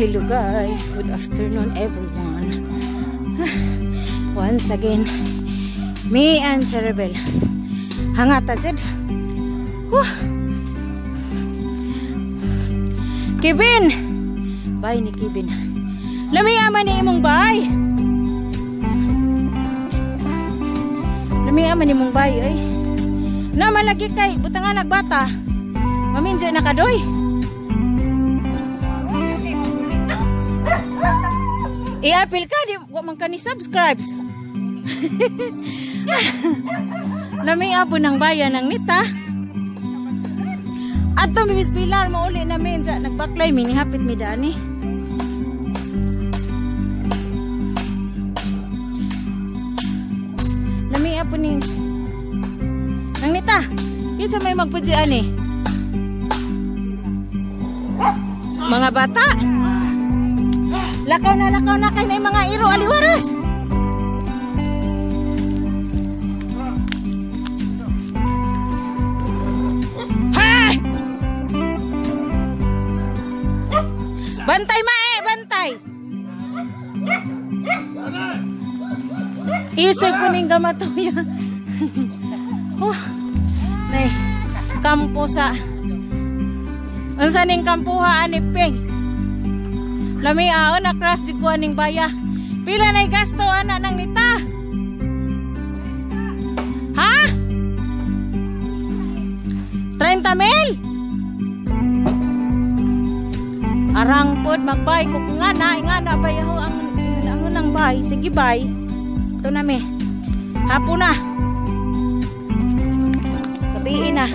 Hello guys, good afternoon everyone. Once again, me and Cerebel. Hangata jud. Whew. Kevin! Bye ni Kevin. Lami ama ni imong bay. Lami ama ni imong bay ay. Naman lagi kay butangan nagbata. Maminjo na kadoy. I-appeal ka, di wa man ka ni subscribes. Lami apo ng bayan ng nita. Ato mi Miss Pilar mauli namin sa nagbaklay mi ni hapit mi dani. Lami apo ni nang nita. Kinsa may magpudsian eh? Mga bata. Lakaw na kay na mga iro aliwaras. Ha! Bantay mae, bantay. Isog ko ning gamatoya. Oh. Nay, kampo sa unsa ning kampuha ani Ping? Lami aon na crash di ko aning baya. Pila nay gasto ana nang nita? Ha? 30 mil? Arang pod magbay ko nga na ingana bayaho ang nang bay. Sige bay. Ito na me. Hapon na. Gabi na.